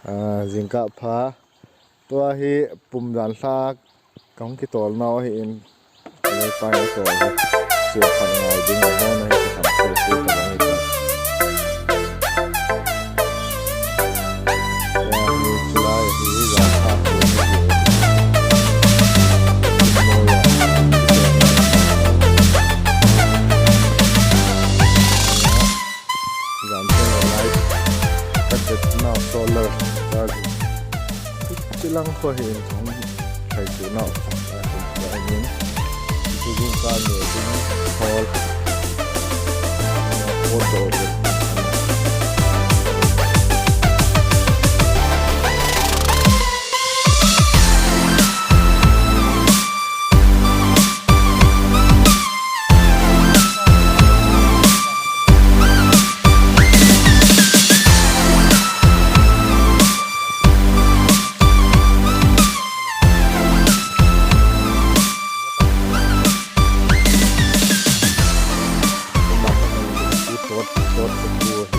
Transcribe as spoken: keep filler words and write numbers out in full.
Ah, jingkah pha. Tua hi pum dan lha kahung kitol nau ahin. Lepai na tol hi. Sia phat ngai ding a hon ahi kisam sia sia tabang hi ta. Tua hi chulai hi jan pha sia sia. Jan sia lai. Ka tet na solar charging. Chilang kho hi in thong thai tu na. Ka in. Chu jing ka ne jing hol. Photo. Tot, tot, tot.